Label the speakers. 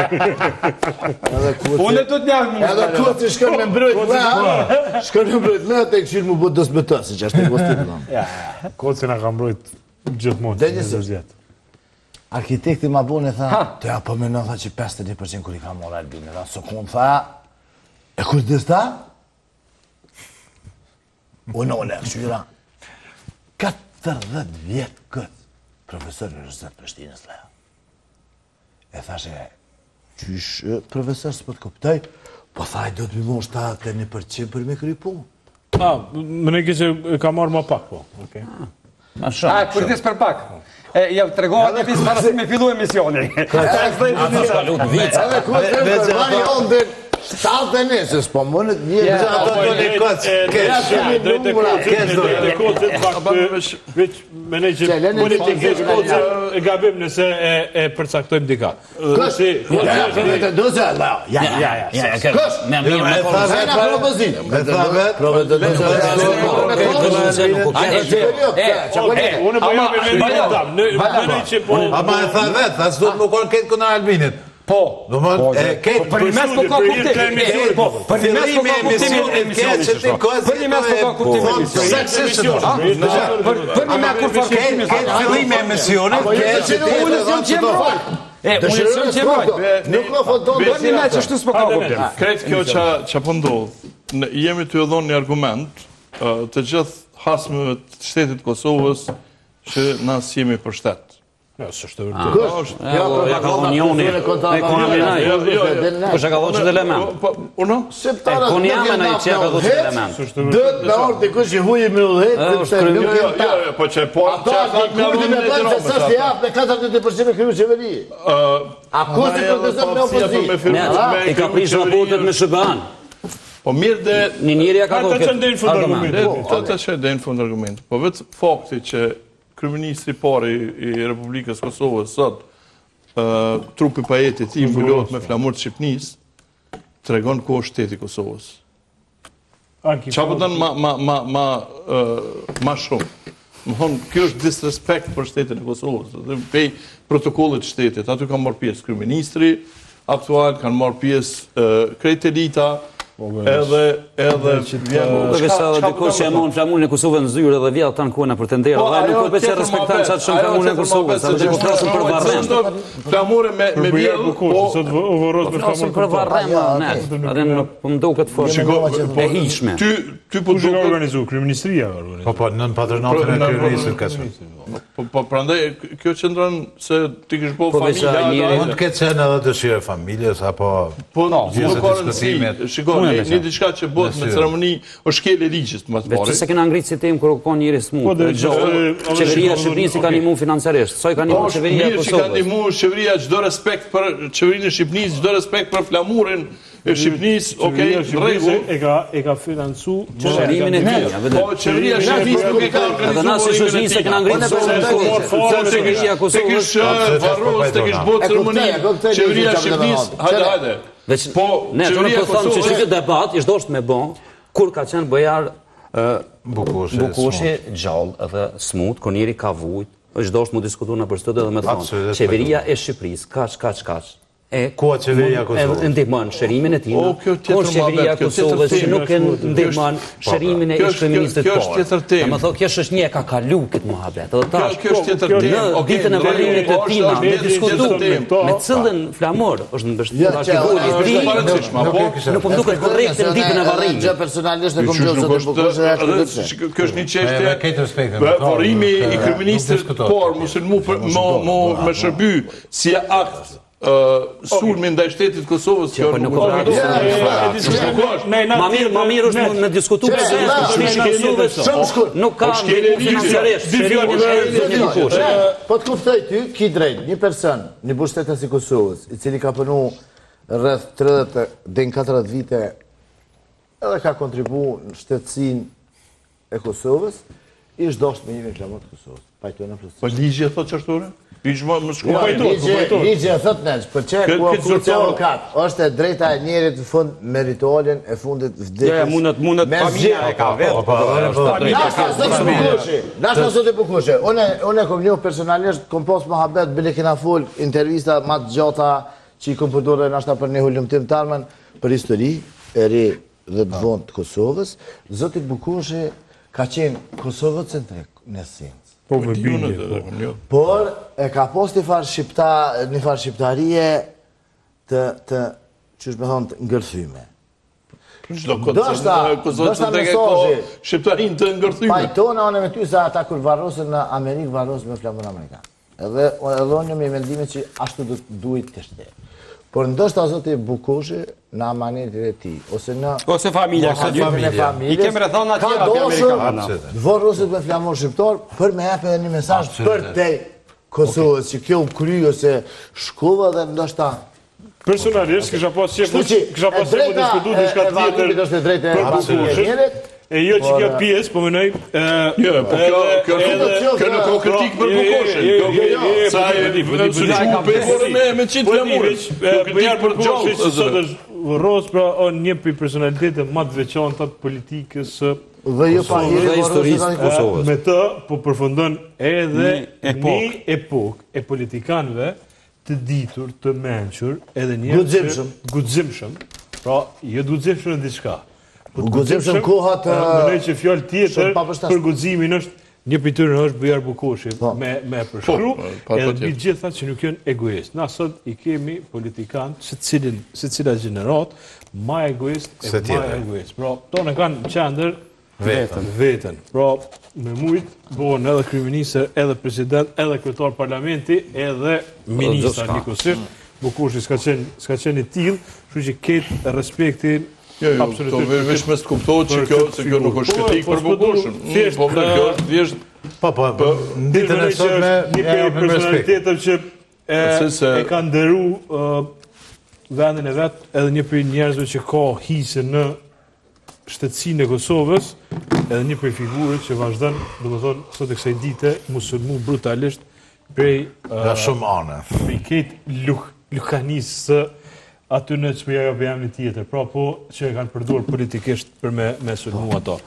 Speaker 1: Edhe koci.
Speaker 2: Unë do të jam
Speaker 1: Edhe koci shkon me mbrojt vlla. Shkon me mbrojt vlla të këshir mu bë dost me të, si që është e gostit vlla.
Speaker 2: Ja.
Speaker 3: Koci na ka mbrojt gjithmonë.
Speaker 1: Dhe një
Speaker 3: 20 vjet.
Speaker 1: Arkitekti ma bune tha, të ja po menon tha që 51% kur i ka marrë Albini, tha, së kun tha, e kur dhe tha? Unë ole, këshyra, 40 vjet këtë, profesor në Universitet Prishtinës, tha. E thashe, qysh profesor, s'po të kuptoj, po tha, do të mi mosh 71% për me kry punë.
Speaker 3: A, më në që ka marrë ma pak, po. Okej.
Speaker 4: Ma shumë.
Speaker 2: A, kujdes për pak. E, ja tregova një pjesë para se me fillu emisioni.
Speaker 4: Ato s'ka lut vica.
Speaker 1: Edhe ku të për vani ondin, 71, se s'po mundet një
Speaker 2: Ja,
Speaker 1: gjë
Speaker 3: Po,
Speaker 1: ato
Speaker 3: e drejt-
Speaker 1: koc.
Speaker 3: e drejt- e drejt e kocit, e drejt e kocit, fakt, veç me ne që
Speaker 1: Që, lene
Speaker 3: politikisht
Speaker 1: të
Speaker 3: koci e gabim nëse e e përcaktojmë dika.
Speaker 1: Kush?
Speaker 3: Si,
Speaker 1: Ja, ja, ja, doze, ja, ja,
Speaker 4: Ja, ja, ja,
Speaker 1: Kush?
Speaker 4: Me mirë, me
Speaker 1: E tha vet propozim.
Speaker 5: E tha vet.
Speaker 3: Okej, unë po jam me mendimin tam. Në mendoj që po
Speaker 5: Ama e tha vet, tha s'do të më kon këtë kundër Albinit.
Speaker 2: Po.
Speaker 5: Do më e këtë
Speaker 2: Për një mes po ka
Speaker 3: Për
Speaker 2: kuptim.
Speaker 3: hir të emisionit,
Speaker 2: Po, për një mes po
Speaker 5: Fillimi
Speaker 2: ka
Speaker 5: e
Speaker 2: kuptimin e
Speaker 5: emisionit
Speaker 2: emisionit.
Speaker 5: ke që ti
Speaker 2: çështo. Për një mes po ka kuptimin e emisionit.
Speaker 5: Saksisht që
Speaker 2: Për për një mes kur far
Speaker 5: Ke
Speaker 2: kuptimin.
Speaker 5: ke fillimi e emisionit,
Speaker 1: Apo jo,
Speaker 5: ke që ti
Speaker 2: Unë s'jam që mbroj. E, unë s'jam që mbroj.
Speaker 1: Nuk ka foton.
Speaker 2: Për një mes ashtu s'po ka kuptim.
Speaker 6: Krejt kjo që, që po ndodh, në, jemi të ju dhonë një argument ë, të gjithë hasmëve të shtetit Kosovës që na s'jemi për shtet.
Speaker 3: Jo, s'është e vërtetë.
Speaker 1: Kush?
Speaker 4: Ja, ja ka dhënë Joni. E kona Amenaj.
Speaker 6: Jo, jo, jo.
Speaker 4: Kush e ka dhënë çdo element?
Speaker 6: Po, unë?
Speaker 4: E koni Amenaj që ja ka dhënë çdo element.
Speaker 3: S'është e vërtetë.
Speaker 1: Dët me orë dikush i huji me udhëhet,
Speaker 4: E,
Speaker 1: sepse
Speaker 4: është
Speaker 1: nuk
Speaker 6: Jo,
Speaker 1: e
Speaker 6: jo,
Speaker 1: ta.
Speaker 6: jo, jo, po që po
Speaker 1: Ato
Speaker 6: që
Speaker 1: a
Speaker 6: me
Speaker 1: kurti me
Speaker 6: dhënë
Speaker 1: bën se s'është i aftë me 42% me kryu qeveri. A kush i proteston me opozitë?
Speaker 4: Ne, i ka prish raportet me SHBA-n.
Speaker 6: Po mirë dhe
Speaker 4: Një njeri ja ka
Speaker 3: Ha,
Speaker 4: dhënë
Speaker 3: ta çon deri në fund
Speaker 4: argument.
Speaker 3: argumentin.
Speaker 6: Të të çoj deri në fund argumentin. Po vetë fakti që kryeministri i parë i i Republikës Kosovës sot ë trupi pa jetë i tij mbulohet me flamur të Shqipënisë, tregon ku është shteti i Kosovës.
Speaker 3: Anki.
Speaker 6: Qa po don ma ma ma ma ë, ma shumë? Më thonë, kjo është disrespekt për shtetin e Kosovës, dhe pej protokollit të shtetit. Aty kanë marrë pjesë kryeministri aktual, kanë marrë pjesë ë, krejt elita, edhe edhe vjen
Speaker 4: Po veç edhe dikush që e mon flamurin e Kosovës në zyrë edhe vjedh tan kohën për tenderë,
Speaker 6: Po,
Speaker 4: dhe
Speaker 6: ajo
Speaker 4: nuk po veç e
Speaker 6: tjetër
Speaker 4: respekton
Speaker 6: muhabet,
Speaker 4: çat shumë
Speaker 6: ajo
Speaker 4: flamurin e
Speaker 6: tjetër
Speaker 4: Kosovës,
Speaker 6: muhabet,
Speaker 4: apo
Speaker 6: se
Speaker 4: po flasim për
Speaker 6: çdo-
Speaker 4: varrem.
Speaker 6: çdo Flamure me me
Speaker 3: Për Bujar
Speaker 6: vjedh,
Speaker 3: Bukushi,
Speaker 6: po
Speaker 3: sot u vorros me
Speaker 4: Po flasim
Speaker 3: flamur
Speaker 4: për
Speaker 3: kombëtar.
Speaker 4: varrem, ne. Edhe nuk po më duket fort
Speaker 6: Shiko, po,
Speaker 4: e hiqshme.
Speaker 6: Ty ty po
Speaker 3: Kush e ka
Speaker 6: duket
Speaker 3: organizuar? Kryeministria ka organizuar.
Speaker 5: Po po, nën patronatin e
Speaker 6: Nën-
Speaker 5: kryeministrit ka qenë.
Speaker 6: Po po prandaj kjo qëndron se ti kish bë
Speaker 4: Po, veç
Speaker 6: familja.
Speaker 4: ai njeri-
Speaker 5: Mund të ketë qenë edhe dëshirë e familjes apo
Speaker 6: Po
Speaker 4: No,
Speaker 5: gjithë
Speaker 6: nuk ka rëndësi.
Speaker 5: diskutimet.
Speaker 6: Shiko,
Speaker 4: Mund e
Speaker 6: një,
Speaker 4: me
Speaker 6: një
Speaker 4: qenë.
Speaker 6: diçka që bëhet me
Speaker 5: Në
Speaker 6: ceremoni është shkelje e ligjit, më të
Speaker 4: Vetë
Speaker 6: pari.
Speaker 4: se kena ngrit si temë kur u kon njëri smut.
Speaker 3: Po, dhe
Speaker 4: Gjallë,
Speaker 3: që-
Speaker 4: Qeveria e
Speaker 3: që-
Speaker 4: Shqipërisë i ka
Speaker 3: okej.
Speaker 4: ndihmuar financiarisht. Sa i ka
Speaker 6: Po
Speaker 4: ndihmuar
Speaker 6: është
Speaker 4: qeveria e
Speaker 6: mirë që ka
Speaker 4: Kosovës?
Speaker 6: ndihmuar qeveria çdo respekt për qeverinë e Shqipërisë, çdo respekt për flamurin e Shqipërisë, okay,
Speaker 3: Qeveria e
Speaker 6: në
Speaker 3: Shqipërisë
Speaker 6: rregull.
Speaker 3: e ka e ka financu
Speaker 4: Shërimin e tij, ja, vetëm.
Speaker 6: Po qeveria e Shqipërisë nuk e ka
Speaker 4: Edhe na si
Speaker 6: organizuar
Speaker 4: shoqëri se kena ngrit
Speaker 1: Unë e
Speaker 4: zonën
Speaker 1: përshëndetje.
Speaker 4: e Kosovës.
Speaker 6: Se
Speaker 4: Qeveria e
Speaker 6: Te
Speaker 4: Kosovës
Speaker 6: kish varros, te kish bot
Speaker 1: E kuptoj,
Speaker 6: ceremoni.
Speaker 1: e kuptoj
Speaker 6: Qeveria e
Speaker 1: ligjin që
Speaker 6: Shqipërisë,
Speaker 1: po
Speaker 6: hajde,
Speaker 1: të
Speaker 6: hajde.
Speaker 4: Veç,
Speaker 6: Po,
Speaker 4: ne ato
Speaker 6: qeveria
Speaker 4: nuk po thonë që
Speaker 6: Kosovës
Speaker 4: ky debat ishte dosht me bë kur ka qenë Bojar ë,
Speaker 5: Bukushi,
Speaker 4: Bukushi gjallë edhe smut, kur njeri ka vujt, është dosht mu diskutu në për studio dhe me thonë,
Speaker 5: Absolutisht,
Speaker 4: qeveria e Shqipërisë, kaq, kaq, kaq, e
Speaker 5: Ku a qeveria e Kosovës?
Speaker 4: E ndihmon shërimin e tij.
Speaker 6: O, kjo
Speaker 4: Ku
Speaker 6: tjetër
Speaker 4: është qeveria e
Speaker 6: muhabet, kjo tjetër
Speaker 4: Kosovës që
Speaker 6: temë.
Speaker 4: nuk e ndihmon shërimin e
Speaker 6: Kjo
Speaker 4: ish
Speaker 6: është-
Speaker 4: kryeministrit
Speaker 6: kjo është
Speaker 4: parë.
Speaker 6: tjetër temë.
Speaker 4: Domethënë thonë, kjo shoqënia e ka kalu këtë muhabet. Edhe tash,
Speaker 6: Kjo- kjo është tjetër
Speaker 4: në
Speaker 6: temë. Okej,
Speaker 4: ditën e
Speaker 6: në
Speaker 4: varrimit të
Speaker 6: rregull, po,
Speaker 4: tina,
Speaker 6: është-
Speaker 4: me
Speaker 6: është
Speaker 4: diskutu
Speaker 6: tjetër temë.
Speaker 4: me cilën flamur është mbështetur
Speaker 1: Jo, që-
Speaker 4: arkivoli i
Speaker 6: Është
Speaker 4: tij,
Speaker 6: e parëndësishme, apo?
Speaker 4: Nuk po më duket korrekte në ditën e varrimit.
Speaker 1: Gjë personalisht e
Speaker 6: Ju
Speaker 1: kom
Speaker 6: qysh
Speaker 1: gjë
Speaker 6: nuk
Speaker 1: zotin
Speaker 6: është
Speaker 1: Bukushi dhe
Speaker 6: edhe
Speaker 1: ashtu
Speaker 6: shiko, kjo është një
Speaker 5: Me
Speaker 6: çështje.
Speaker 5: me këtë respektin.
Speaker 6: Be, Varrimi i
Speaker 5: nuk
Speaker 6: kryeministrit
Speaker 5: diskutohet.
Speaker 6: por musulmu për mo mo me shërby si akt ë sulmi ndaj shtetit të Kosovës kjo
Speaker 4: po
Speaker 6: nuk
Speaker 4: nuk
Speaker 6: është.
Speaker 4: është.
Speaker 6: Nuk është.
Speaker 3: Ne na
Speaker 4: Ma mirë, ma mirë është me diskutu pse shteti i Kosovës
Speaker 1: Shumë shkurt.
Speaker 4: nuk ka
Speaker 6: Po shkelje
Speaker 4: ndihmu
Speaker 6: ligjit.
Speaker 4: financiarisht.
Speaker 3: Dy fjalë
Speaker 4: Shërimin e zotit Bukushi.
Speaker 1: Po të kuptoj ty, ki drejt, një person, një burrështetas i Kosovës, i cili ka punu rreth 30 deri në 40 vite edhe ka kontribu në shtetësinë e Kosovës, ish dosht me një flamur të Kosovës. Pajtojnë plotësisht.
Speaker 6: Po ligji e thotë çashtu ore? Ligji më më shkruaj.
Speaker 3: pajtohet, po
Speaker 1: Ligji,
Speaker 3: pajtohet.
Speaker 1: ligji e thot nesh, për që
Speaker 6: Kë-
Speaker 1: ku
Speaker 6: këtë
Speaker 1: ku si
Speaker 6: zyrtar-
Speaker 1: avokat, është e drejta e njerit në fund me ritualin e fundit vdekjes.
Speaker 2: Ja, ja, mundet mundet
Speaker 1: Me
Speaker 2: familja
Speaker 1: zgjedh.
Speaker 2: e ka vetë.
Speaker 5: Po, po, po, po.
Speaker 1: Nashta zoti Bukushi, nashta zoti Bukushi. Unë unë e kom njoh personalisht, kom pas muhabet, bile kena fol intervista më të gjata. që i kom përdorë edhe nashta për një hulumtim të ardhmen për histori e re dhe të vonë të Kosovës, zoti Bukoshi ka qenë Kosovocentrik në esencë.
Speaker 3: Po me bindje, po.
Speaker 6: Jo.
Speaker 1: Por e ka pas një farë shqipta, një farë shqiptarie të të qysh me thonë të ngërthyme.
Speaker 6: Çdo
Speaker 1: Ndoshta, ndoshta
Speaker 6: Kosovë ka
Speaker 1: mesazhi.
Speaker 6: shqiptarinë të ngërthyme.
Speaker 1: Pajtona unë me ty se ata kur varrosen në Amerikë varrosen me flamur amerikan. Edhe edhe unë jam i mendimit që ashtu do të duhet të ishte. Por ndoshta zoti Bukoshi në amanetin e tij ose në
Speaker 2: Ose familja,
Speaker 1: ose familja.
Speaker 2: familja. I kemë rrethana
Speaker 1: ka
Speaker 2: tjera për
Speaker 1: dashur
Speaker 2: amerikanë.
Speaker 1: të varroset me flamur shqiptar për me jep edhe një mesazh për te Kosovës që kjo u kry ose shkova dhe ndoshta
Speaker 3: Personalisht kisha pas qejf,
Speaker 1: Kështu që,
Speaker 3: kisha pas
Speaker 1: e
Speaker 3: qejf
Speaker 1: drejta
Speaker 3: diskutu
Speaker 1: e-
Speaker 3: diçka
Speaker 1: e Valimit
Speaker 3: tjetër.
Speaker 1: është e drejta e
Speaker 3: për
Speaker 1: Valimit
Speaker 3: Bukoshin.
Speaker 1: Njerit,
Speaker 3: E jo që
Speaker 1: por,
Speaker 3: kjo pjesë, po mendoj, ë
Speaker 6: Jo, po kjo kjo
Speaker 3: edhe-
Speaker 6: kjo nuk ka kritikë për
Speaker 3: Jo, jo,
Speaker 6: Bukoshin.
Speaker 3: jo,
Speaker 6: Kjo
Speaker 3: jo, jo, jo,
Speaker 6: sa
Speaker 3: po
Speaker 6: e
Speaker 3: di, po di, po di,
Speaker 6: se
Speaker 3: po
Speaker 6: pe
Speaker 3: di.
Speaker 6: vorë me me çit
Speaker 3: Po di,
Speaker 6: flamurin.
Speaker 3: veç,
Speaker 6: Kjo
Speaker 3: e,
Speaker 6: kritikë
Speaker 3: Bujar
Speaker 6: për
Speaker 3: Bukoshi
Speaker 6: gjallë.
Speaker 3: që sot është vorros, pra o një prej personaliteteve më të veçanta të politikës së
Speaker 1: Dhe jo pa
Speaker 4: Kosovës
Speaker 1: hiri
Speaker 4: dhe historisë
Speaker 1: varroset
Speaker 4: të Kosovës.
Speaker 3: Me të po përfundon edhe
Speaker 2: Një epokë.
Speaker 3: një epokë e politikanëve të ditur, të mençur, edhe njerëz që-
Speaker 1: Guximshëm.
Speaker 3: Guximshëm. Pra, jo të guximshëm në diçka. Po të
Speaker 1: Guximshëm koha të-
Speaker 3: Mendoj që fjalë tjetër
Speaker 1: shumë papërshtatshme.
Speaker 3: për guximin është një prej tyre është Bujar Bukoshi
Speaker 1: Po.
Speaker 3: me me përshkru,
Speaker 6: Po, pa-
Speaker 3: edhe
Speaker 6: pa
Speaker 3: mbi
Speaker 6: tjetër.
Speaker 3: gjitha që nuk janë egoist. Na sot i kemi politikan, secilin, secila gjenerat, ma egoist e
Speaker 5: Se
Speaker 3: ma
Speaker 5: tjetër.
Speaker 3: egoist. Pra, tonë kanë në qendër
Speaker 5: Vetën.
Speaker 3: Vetën. Pra, me mujt, bëhen edhe kryeministër, edhe president, edhe kryetar parlamenti, edhe ministra
Speaker 4: gjithçka.
Speaker 3: njëkohësisht. Bukushi s'ka qenë s'ka qenë i tillë, kështu që ketë respektin
Speaker 6: Jo, jo,
Speaker 3: absolutisht.
Speaker 6: këto
Speaker 3: për
Speaker 6: veç
Speaker 3: këtë-
Speaker 6: me të kuptohet që
Speaker 3: për
Speaker 6: kjo
Speaker 3: këtë
Speaker 6: se kjo nuk
Speaker 3: figurë.
Speaker 6: është
Speaker 3: Po,
Speaker 6: kritikë
Speaker 3: po,
Speaker 6: për
Speaker 3: s'po du-
Speaker 6: Bukoshin. Mm,
Speaker 3: Thjesht,
Speaker 6: Po vle, kjo është thjesht
Speaker 5: Po, po, po, në ditën e
Speaker 3: Mendoj që
Speaker 5: sotme
Speaker 3: është një
Speaker 5: e
Speaker 3: prej
Speaker 5: japim respekt.
Speaker 3: personaliteteve që e,
Speaker 6: Se se-
Speaker 3: e ka nderu ë, vendin e vet edhe një prej njerëzve që ka hise në shtetësinë e Kosovës, edhe një prej figurës që vazhdon, domethënë, sot e kësaj dite mu sulmu brutalisht prej ë,
Speaker 5: Nga shumë anë.
Speaker 3: prej këtë luk, lukanisë së aty në që po ja jap emrin tjetër, pra po që e kanë përdorur politikisht për me me sulmu ato.